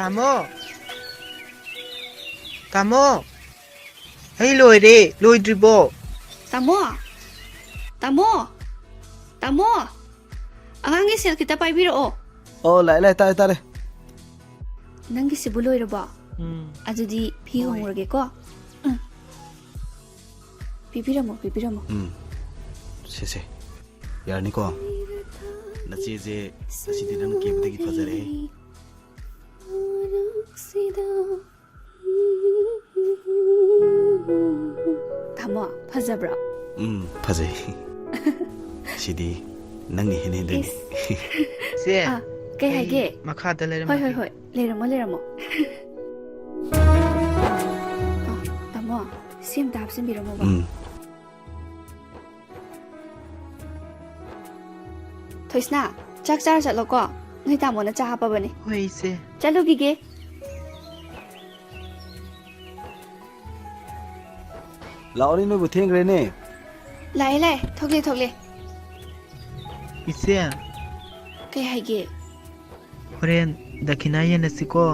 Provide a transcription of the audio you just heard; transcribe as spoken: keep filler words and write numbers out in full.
ꯇꯥꯃꯣ! ꯇꯥꯃꯣ! ꯑꯩ ꯂꯣꯏꯔꯦ, ꯂꯣꯏꯗ꯭ꯔꯤꯕꯣ? ꯇꯥꯃꯣ! ꯇꯥꯃꯣ! ꯇꯥꯃꯣ! ꯑꯉꯥꯡꯒꯤ ꯁꯦꯜ ꯈꯤꯇ ꯄꯥꯏꯕꯤꯔꯛꯑꯣ꯫ ꯑꯣ, ꯂꯥꯛꯑꯦ, ꯂꯥꯛꯑꯦ, ꯇꯥꯔꯦ, ꯇꯥꯔꯦ꯫ ꯅꯪꯒꯤꯁꯤꯕꯨ ꯂꯣꯏꯔꯕꯣ? ꯎꯝ꯫ ꯑꯗꯨꯗꯤ ꯐꯤ ꯍꯣꯏ꯫ ꯍꯣꯡꯉꯨꯔꯒꯦꯀꯣ꯫ ꯎꯝ꯫ ꯄꯤꯕꯤꯔꯝꯃꯣ, ꯄꯤꯕꯤꯔꯝꯃꯣ꯫ ꯎꯝ꯫ ꯁꯦ, ꯁꯦ꯫ ꯌꯥꯔꯅꯤꯀꯣ? ꯅꯆꯦꯁꯦ ꯉꯁꯤꯗꯤ ꯅꯪ ꯀꯦꯕꯗꯒꯤ ꯐꯖꯔꯦꯍꯦ꯫ ꯇꯥꯃꯣ, ꯐꯖꯕ꯭ꯔꯣ? ꯎꯝ, ꯐꯖꯩ꯫ ꯁꯤꯗꯤ ꯅꯪꯅ ꯍꯦꯟꯅ ꯍꯦꯟꯗꯣꯏꯅꯦ꯫ ꯏꯁ꯫ ꯆꯦ, ꯑꯥ, ꯀꯩ ꯑꯩ ꯍꯥꯏꯒꯦ? ꯃꯈꯥꯗ ꯍꯣꯏ, ꯍꯣꯏ, ꯂꯩꯔꯝꯃꯒꯦ꯫ ꯍꯣꯏ, ꯂꯩꯔꯝꯃꯣ, ꯂꯩꯔꯝꯃꯣ꯫ ꯑꯥ, ꯇꯥꯃꯣ, ꯁꯤ ꯑꯝꯇ ꯍꯥꯞꯆꯤꯟꯕꯤꯔꯝꯃꯣꯕ꯫ ꯎꯝ꯫ ꯊꯣꯏꯁꯅꯥ, ꯆꯥꯛ ꯆꯥꯔ ꯆꯠꯂꯣꯀꯣ꯫ ꯅꯣꯏ ꯇꯥꯃꯣꯅ ꯆꯥ ꯍꯥꯞꯄꯕꯅꯦ꯫ ꯍꯣꯏ, ꯏꯆꯦ꯫ ꯆꯠꯂꯨꯈꯤꯒꯦ꯫ ꯂꯥꯛꯑꯣꯅꯦ, ꯅꯣꯏꯕꯨ ꯊꯦꯡꯈ꯭ꯔꯦꯅꯦ꯫ ꯂꯥꯛꯑꯦ, ꯂꯥꯛꯑꯦ꯫ ꯊꯣꯛꯂꯦ, ꯊꯣꯛꯂꯦ꯫ ꯏꯆꯦ꯫ ꯀꯩ ꯍꯥꯏꯒꯦ? ꯍꯣꯔꯦꯟ ꯗꯈꯤꯅꯥ ꯌꯦꯟꯅꯁꯤꯀꯣ꯫